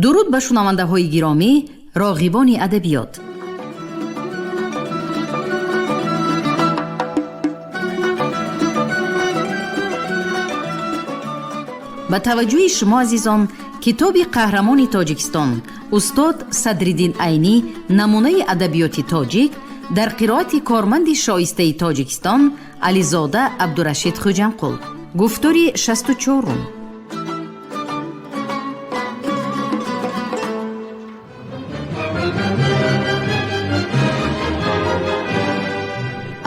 Дуруд ба шунавандаҳои гиромӣ, роғибони адабиёт. Ба таваҷҷӯҳи шумо, азизон, китоби қаҳрамони Тоҷикистон устод Садриддин Айнӣ, намунаи адабиёти тоҷик, дар қироати корманди шоистаи Тоҷикистон Ализода Абдурашид Хуҷамқул. Гуфтори 64-ум.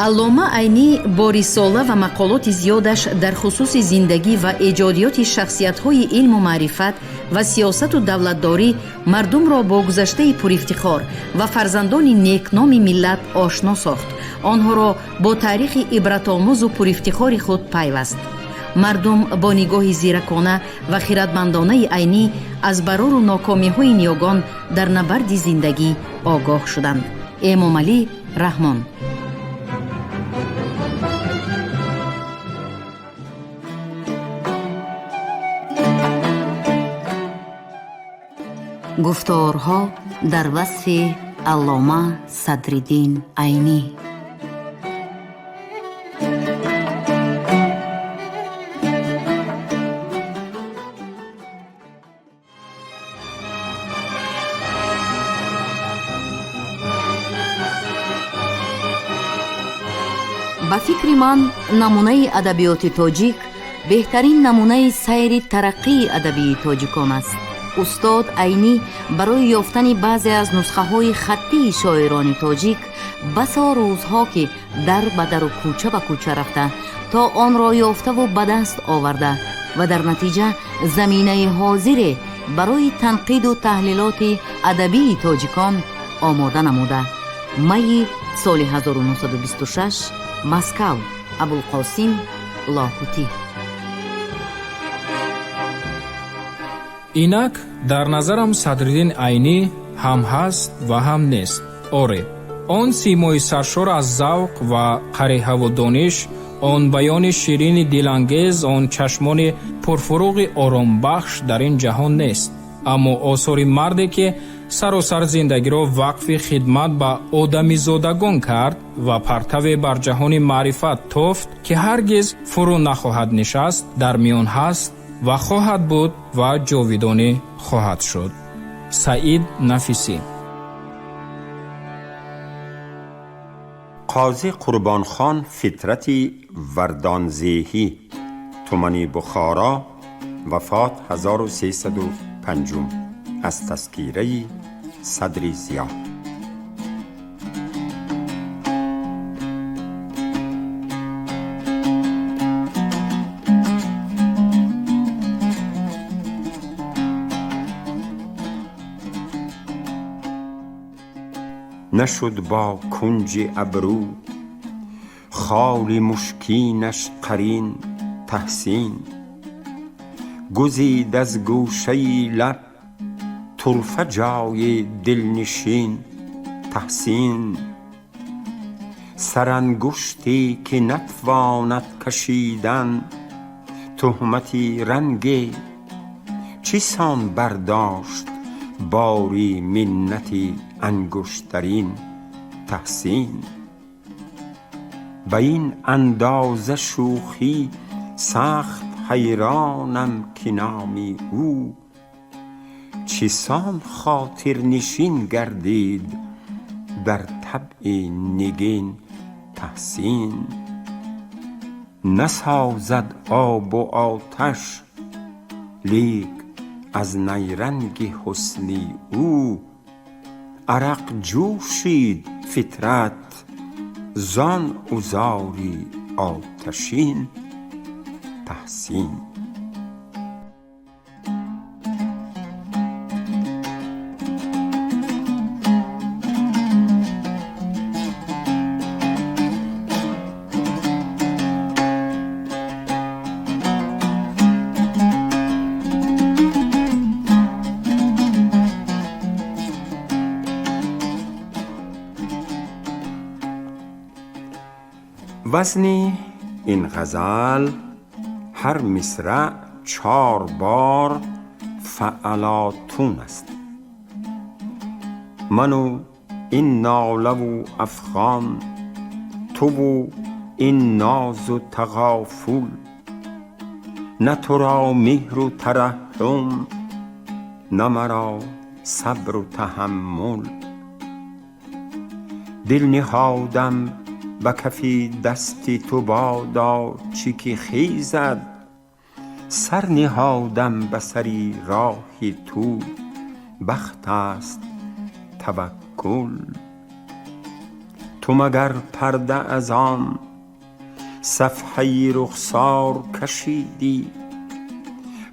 Аллома Айнӣ бо рисола ва мақолоти зиёдаш дар хусуси зиндагӣ ва эҷодиёти шахсиятҳои илму маърифат ва сиёсату давлатдорӣ мардумро бо гузаштаи пурифтихор ва фарзандони некноми миллат ошно сохт, онҳоро бо таърихи ибратомӯзу пурифтихори худ пайваст. Мардум бо нигоҳи зиракона ва хиратмандонаи Айнӣ аз барору нокомиҳои ниёгон дар набарди зиндагӣ огоҳ шуданд. Эмомалӣ Раҳмон. Гуфторҳо дар васфи Аллома Садриддин Айнӣ. Ба фикри ман, намунаи адабиёти тоҷик беҳтарин намунаи сайри тараққии адабии тоҷикон аст. Устод Айнӣ барои ёфтани баъзе аз нусхаҳои хаттии шоирони тоҷик басо рӯзҳо, ки дар ба дару кӯча ба кӯча рафта, то онро ёфтаву ба даст оварда ва дар натиҷа заминаи ҳозире барои танқиду таҳлилоти адабии тоҷикон омода намуда. Майи соли 1926, Москав, Абулқосим Лоҳутӣ. Инак дар назарам Садриддин Айнӣ ҳам ҳаст ва ҳам нест. Оре, он симои саршор аз завқ ва қариҳаву дониш, он баёни ширини дилангез, он чашмони пурфуруғи оромбахш дар ин ҷаҳон нест. Аммо осори марде, ки саросар зиндагиро вақфи хидмат ба одамизодагон кард ва партаве бар ҷаҳони маърифат тофт, ки ҳаргиз фурӯ нахоҳад нишаст, дар миён ҳаст ва хоҳад буд ва ҷовидонӣ хоҳад шуд. Саид Нафисӣ. Қозӣ Қурбонхон Фитрати Вардонзеҳӣ, тумани Бухоро, вафот 1305, аз тазкираи Садри Зиё. نشد با کنج ابرو خال مشکینش قرین تحسین، گزید از گوشه لب طرفه جای دلنشین تحسین. سرانگشتی که نتواند کشیدن تهمتی رنگی، چیسان برداشت باری منتی انگشترین تحسین. به این اندازه شوخی سخت حیرانم که نامی او، چیسان خاطرنشین گردید در طبع نگین تحسین. نسازد آب و آتش لیک از نیرنگ حسنی او، عرق جوشید فطرت زان عذاری آتشین تحسین. وزن این غزل هر مصرع 4 بار Фаълотун аст. Ман у ин нолаву афғон, туву ин нозу тағофул, на туро меҳру тараҳҳум, на маро сабру таҳаммул. Дил ниҳодам ба кафи дасти ту, бодо чӣ ки хезад, сар ниҳодам ба сари роҳи ту, бахт аст таваккул. Ту магар парда аз он сафҳаи рухсор кашидӣ,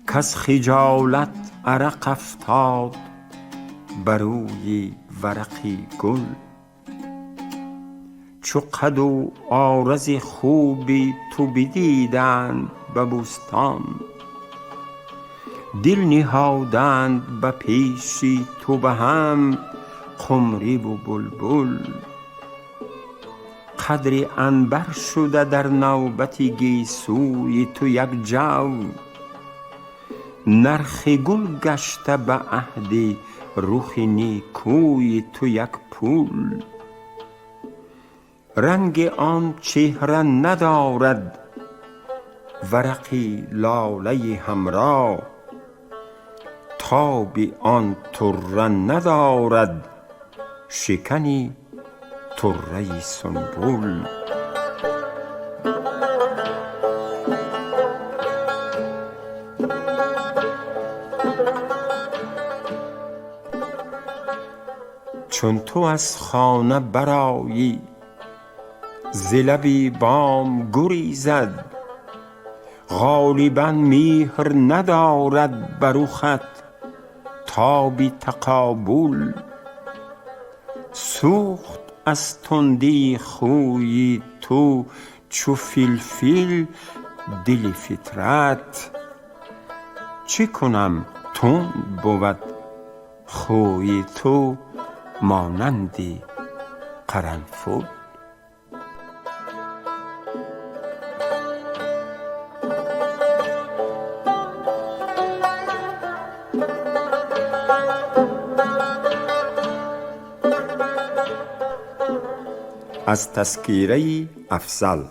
каз хиҷолат арақ афтод ба рӯи варақи гул. Чу қаду орзи хуби ту бидиданд ба бӯстон, дил ниҳоданд ба пеши ту ба ҳам қумриву булбул. Қадри анбар шуда дар навбати гесӯи ту як ҷав, нархи гул гашта ба аҳди рухи некӯи ту як пул. Ранги он чеҳра надорад варақи лолаи ҳамро, тоби он турра надорад шикани турраи сунбул. Чун ту аз хона бароӣ, зи лаби бом гурезад, ғолибан меҳр надорад ба рухат тоби тақобул. Сӯхт аз тундии хӯи ту чу филфил дили фитрат, чӣ кунам тунд бувад хӯи ту монанди қаранфул. Аз тазкираи Афзал.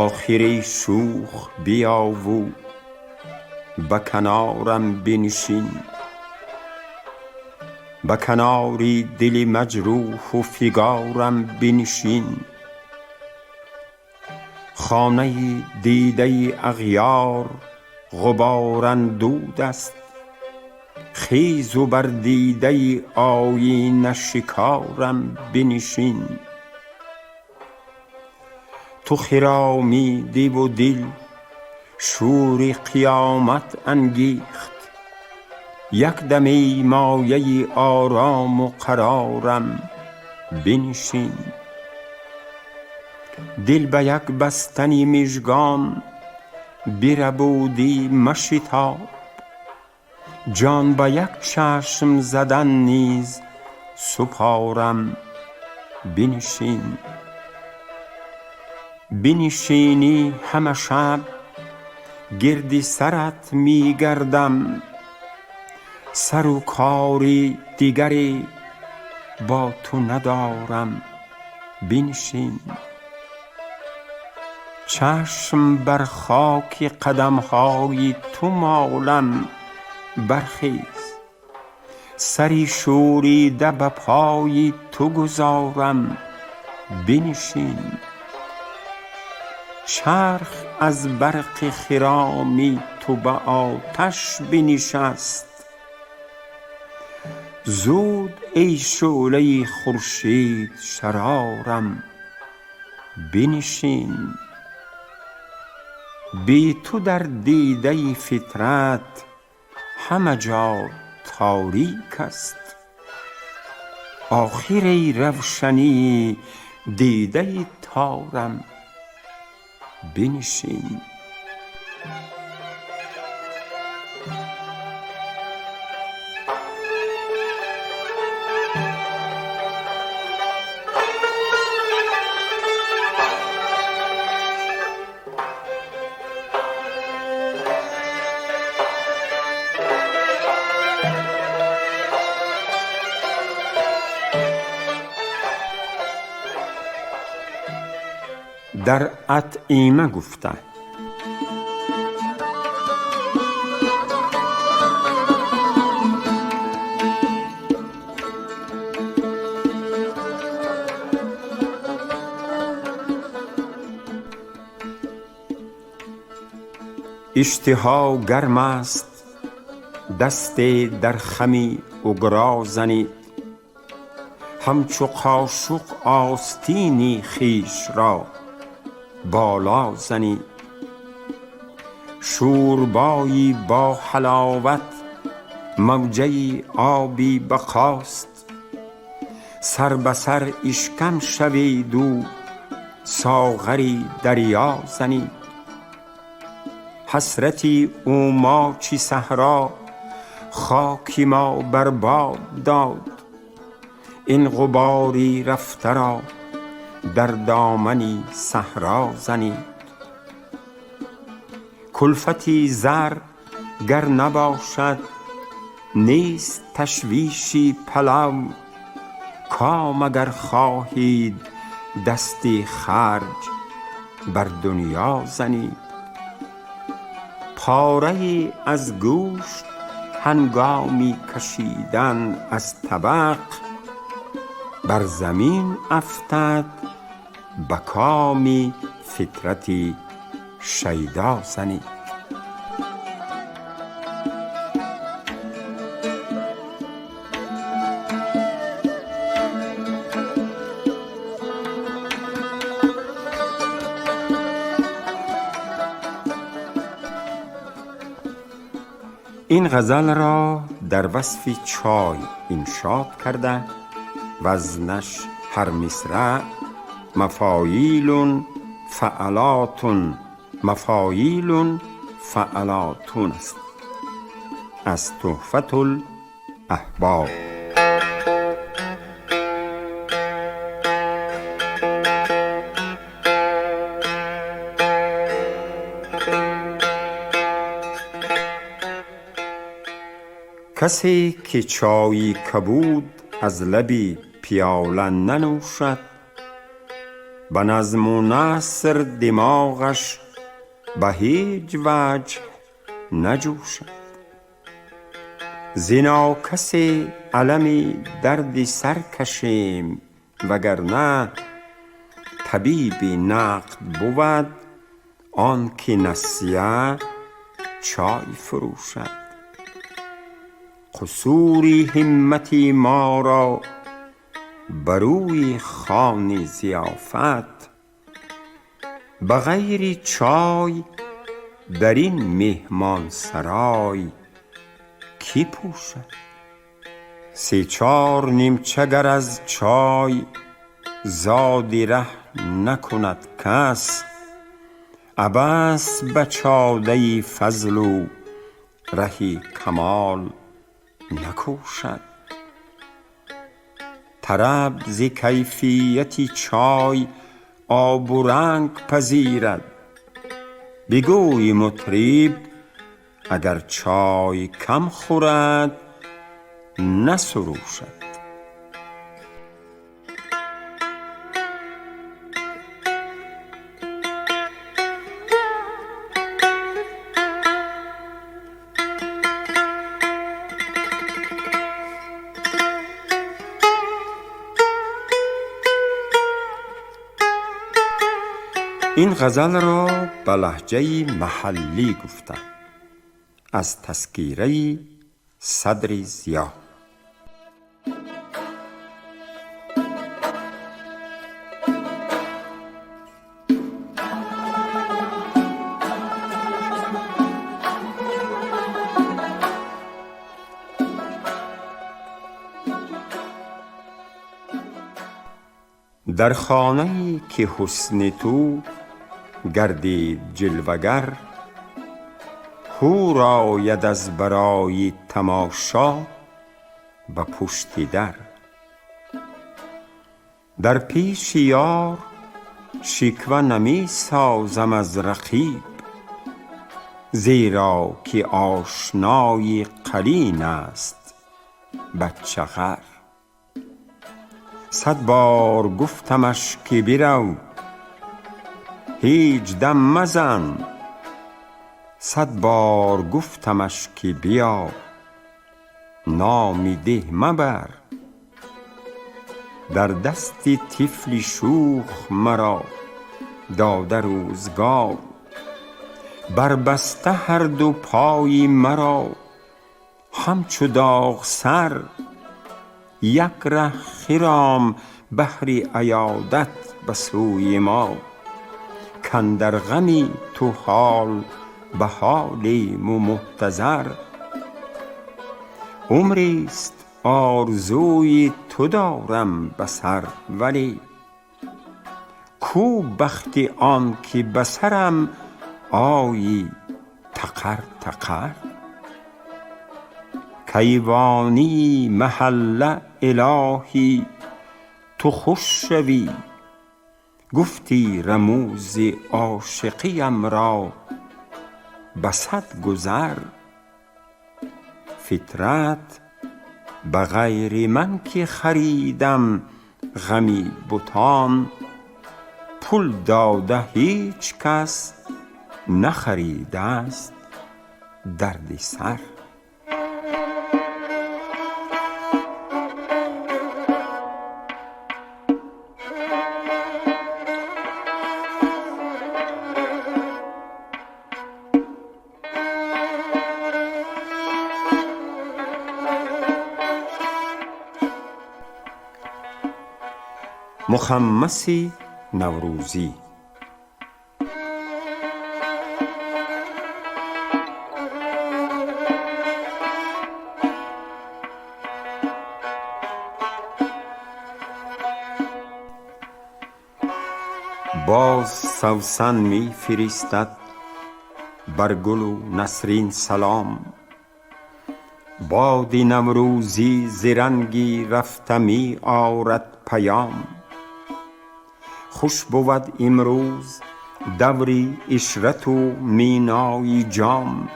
Охири шӯх биёву ба канорам бинишин, ба канори дили маҷрӯҳу фигорам бинишин. Хонаи дидаи ағёр ғуборандуд аст, хезу бар дидаи оина шикорам бинишин. Ту хиромидиву дил шӯри қиёмат ангехт, як дами мояи орому қарорам бинишин. Дил ба як бастани мижгон бирабудӣ машитоб, ҷон ба як чашм задан низ супорам бинишин. Бинишинӣ ҳама шаб гирди сарат мегардам, сару кори дигаре бо ту надорам бинишин. Чашм бар хоки қадамҳои ту молам бархез, сари шӯрида ба пои ту гузорам бинишин. Чарх аз барқи хироми ту ба оташ бинишаст, зуд эй шӯълаи хуршед шарорам бинишин. Би ту дар дидаи фитрат ҳама ҷо торик аст, охир эй равшании дидаи торам бинишин. Дар атъима гуфта. Иштиҳо гарм аст, дасте дар хами угро занед, ҳамчу қошуқ остини хешро боло занед. Шӯрбои бо ҳаловат мавҷаи оби бақост, сар ба сар ишкам шаведу соғари дарё занед. Ҳасрати ӯмочи саҳро хоки мо бар бод дод, ин ғубори рафтаро дар домани саҳро занед. Кулфати зар гар набошад, нест ташвиши палав, ком агар хоҳед дасти харҷ бар дунё занед. Порае аз гӯшт ҳангоми кашидан аз табақ бар замин афтад, ба коми фитрати шайдо занед. Ин ғазалро дар васфи чой иншод карда, вазнаш ҳар мисраъ мафоилун фаълотун мафоилун фаълотун аст. Аз Туҳфатул аҳбоб. Касе ки чойи кабуд аз лаби пиёла нанӯшад, ба назму наср димоғаш ба ҳеҷ ваҷҳ наҷӯшад. Зинокасе алами дарди сар кашем, вагарна табиби нақд бувад он ки насия чой фурӯшад. Қусури ҳиммати моро ба рӯи хони зиёфат, ба ғайри чой дар ин меҳмонсарой кӣ пӯшад? Се-чор нимча гар аз чой зоди раҳ накунад кас, абас ба чодаи фазлу раҳи камол накӯшад. Тараб зи кайфияти чой обу ранг пазирад, бигӯи мутриб агар чой кам хӯрад насурӯшад. Ин ғазалро ба лаҳҷаи маҳаллӣ гуфта, аз тазкираи Садри Зиё. Дар хонае ки ҳусни ту гардид ҷилвагар, ҳур ояд аз барои тамошо ба пушти дар. Дар пеши ёр шиква намесозам аз рақиб, зеро ки ошнои қарин аст бачағар. 100 бор гуфтамаш ки бирав, هیچ دم مزن. 100 بار گفتمش که بیا، نامی ده مبر. در دست طفلی شوخ مرا داده روزگار، بربسته هر دو پای مرا همچو داغ سر. یک ره خرام بهر عیادت به سوی ما، کاندر غم تو حال به حالیم و محتضر. عمریست آرزوی تو دارم به سر، ولی کو بخت آن که به سرم آیی تقر تقر. کیوانی محله الهی تو خوش شوی، گفتی رموز عاشقیم را به 100 گذر. فطرت به غیر من که خریدم غمی بتان، پول داده هیچ کس نخریده است درد سر. مخمسی نوروزی. باز سوسن می فرستد بر گل و نسرین سلام. باد نوروزی ز رنگی رفته می آرد پیام. خوش بود امروز دوری عشرت و مینای جام.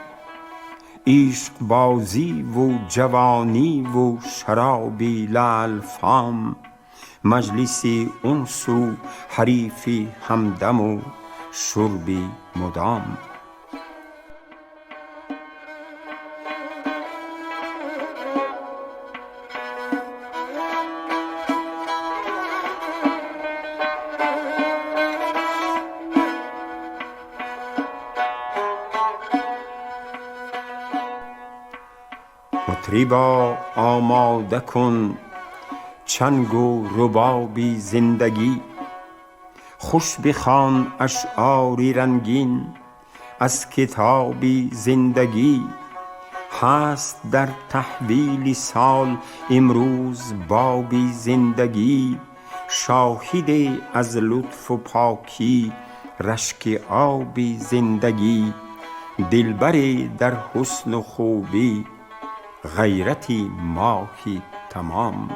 عشق بازی و جوانی و شرابی لعل فام. مجلس انس و حریف همدم و شرب مدام. مطربا آماده کن چنگ و ربابی زندگی. خوش بخوان اشعار رنگین از کتابی زندگی. هست در تحویل سال امروز بابی زندگی. شاهد از لطف و پاکی رشک آبی زندگی. دلبر در حسن و خوبی غیرتی ماهی تمام.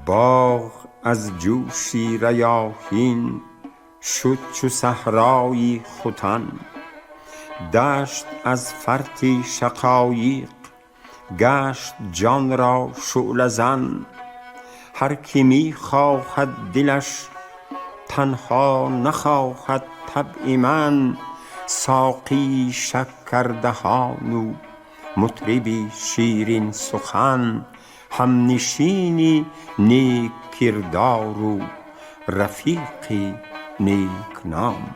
باغ از جوشی ریاحین شد چو صحرای ختن. دشت از فرط شقایق گشت جان را شعله زن. هر که می خواهد دلش تنها نخواهد طبع من. ساقی شکردهان و مطربی شیرین سخن. همنشینی نیک کردار و رفیقی نیک نام.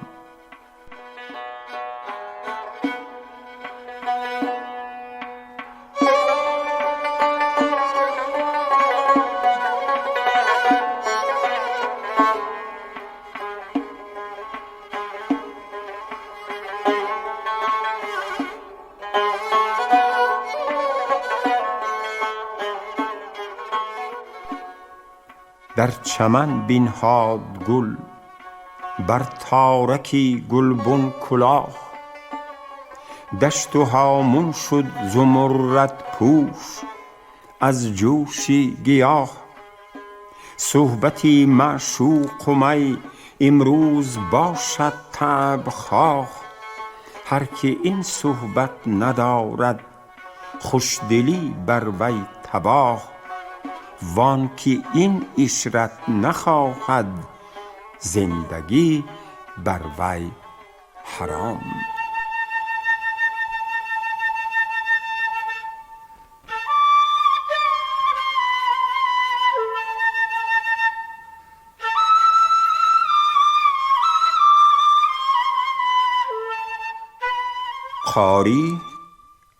در چمن بنهاد گل بر تارکی گلبن کلاه. دشت و هامون شد زمرد پوش از جوش گیاه. Суҳбати маъшуқу май имрӯз бошад табъхоҳ. Ҳар ки ин суҳбат надорад, хушдилӣ бар вай табоҳ. Вон ки ин ишрат нахоҳад, зиндагӣ бар вай ҳаром. قاری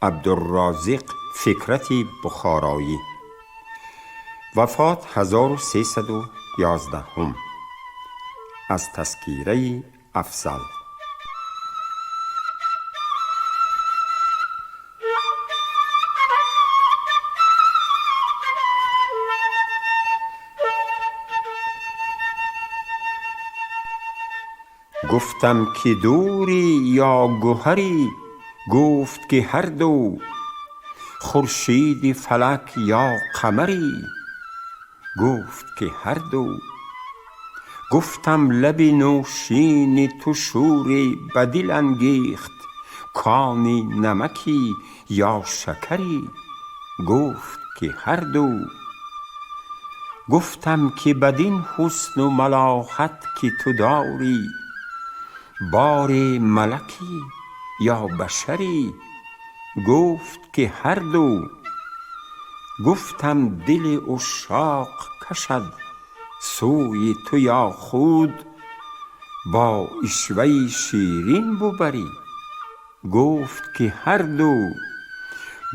عبدالرازق فکرت بخارایی، وفات 1311. از تذکیره افضل. گفتم که دوری یا گهری، گفت که هر دو. خورشید فلک یا قمری، گفت که هر دو. گفتم لب نوشین تو شوری به دل انگیخت، کانی نمکی یا شکری، گفت که هر دو. گفتم که بدین حسن و ملاحت که تو داری، بار ملکی یا بشری، گفت که هر دو. گفتم دل عشاق کشد سوی تو یا خود، با عشوه شیرین ببری، گفت که هر دو.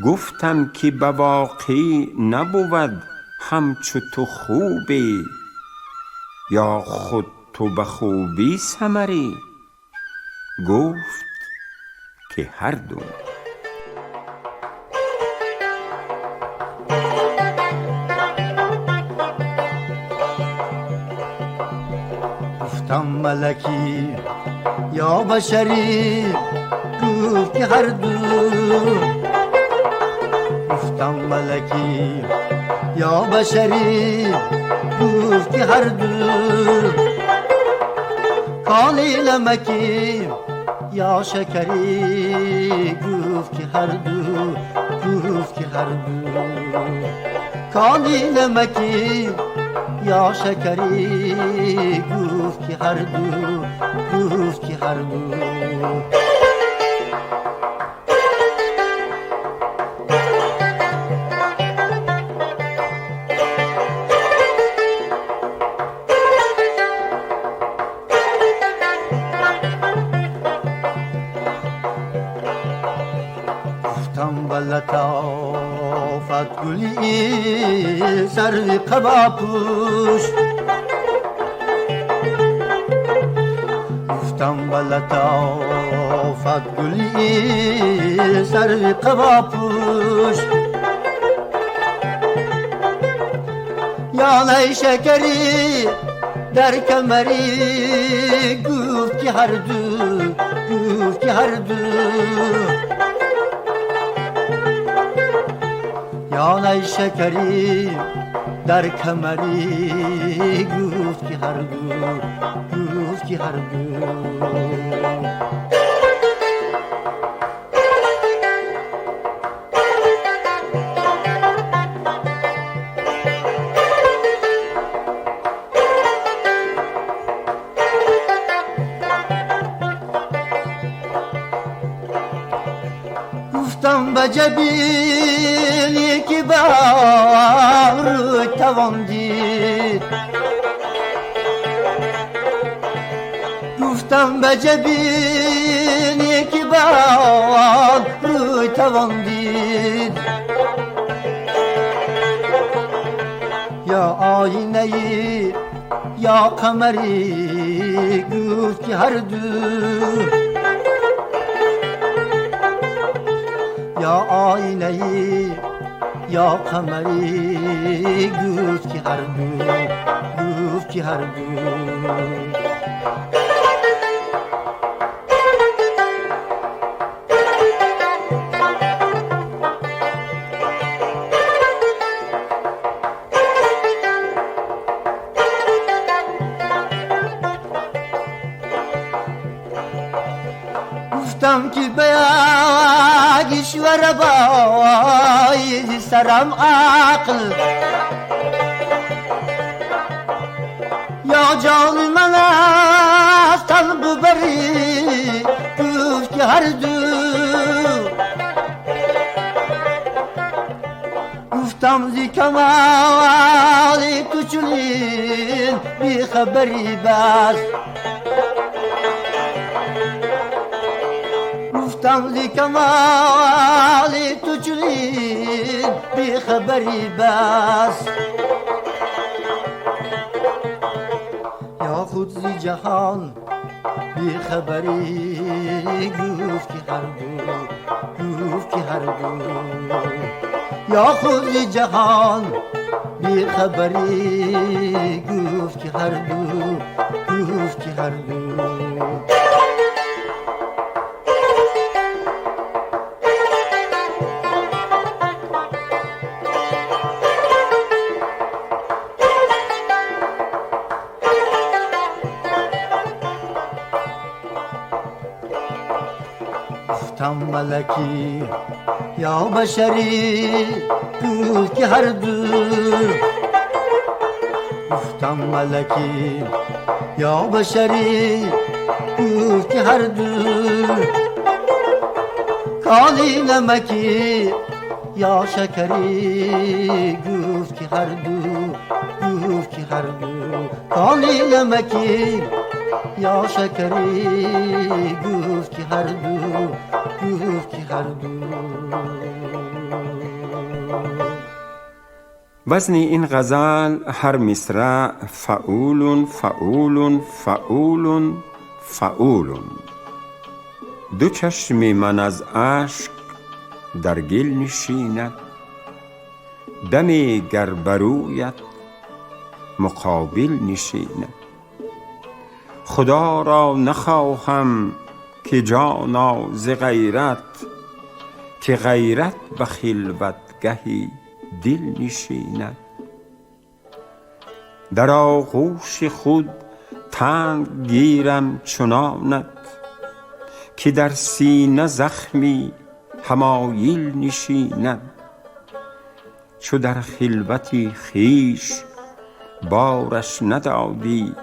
گفتم که به واقع نبود همچو تو خوبی، یا خود تو به خوبی ثمری، گفت که هر دو. گفتم ملکی یا بشری، گفت که هر دو. گفتم ملکی یا بشری، گفت که هر دو. کانی نمکی یا شکری، گفت که هر دو، گفت که هر دو. کانی نمکی یا شکری، گفت که هر دو، گفت که هر دو. گفتم به لطافت گلی سر قبا پوش، گفتم به لطافت گلی سر قبا پوش. یا نی شکری در کمری، گفت که هر دو، گفت که هر دو. یا نی شکری در کمری، گفت که هر دو، گفت که هر دو. گفتم به جبینی که بر روی توان دید، گفتم به جبینی که بر روی توان دید. یا آینه یا قمری، گفت که هر دو. یا آینه یا قمری، گفت که هر دو، گفت که هر دو. Гуфтам ки ба як ишва рабои сарам ақл, ё ҷони ман аз тан бубарӣ. Гуфт ки ҳар ду. Гуфтам зи камоли ту чунин бехабарӣ бас. Гуфтам зи камоли ту чунин бехабарӣ бас, ё худ зи ҷаҳон бехабарӣ. Гуфт ки ҳар ду, гуфт ки ҳар ду. Ё худ зи ҷаҳон бехабарӣ. Гуфт ки ҳар ду, гуфт ки ҳар ду. Гуфтам малакӣ ё башарӣ. Гуфт ки ҳар ду. Гуфтам малакӣ ё башарӣ. Гуфт ки ҳар ду. Кони намакӣ ё шакарӣ. Гуфт ки ҳар ду, гуфт ки ҳар ду. Кони намакӣ ё шакарӣ. Гуфт ки ҳар ду, гуфт ки ҳар ду. وزن این غزل هر مصرع فعول فعول فعول فعول. دو چشم من از اشک در گل نشیند، دمی گر برویت مقابل نشیند. خدا را نخواهم که جانا ز غیرت، که غیرت به خلوتگه دل نشیند. در آغوش خود تنگ گیرم چنانت، که در سینه زخمی حمایل نشیند. چو در خلوت خویش بارش ندادی،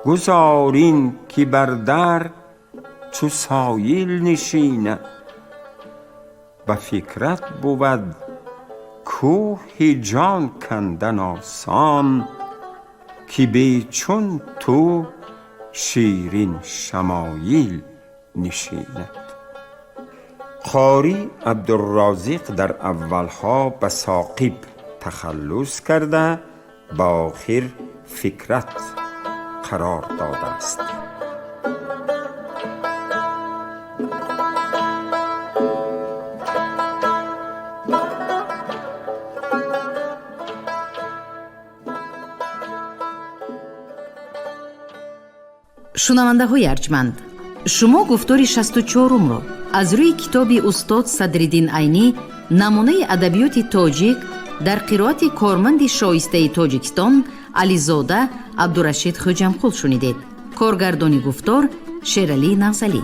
گذار این که بر در چو سایل نشیند. به فکرت بود کوه جان کندن آسان، که بی چون تو شیرین شمایل نشیند. قاری عبدالرازق در اولها به ثاقب تخلص کرده، به آخر فکرت قرار داده است. Шунавандаҳои арҷманд, шумо гуфтори 64-умро аз рӯи китоби устод Садриддин Айнӣ «Намунаи адабиёти тоҷик» дар қироати корманди шоистаи Тоҷикистон Ализода Абдурашид Хӯҷамқул шунидед. Коргардони гуфтор Шералӣ Нағзалӣ.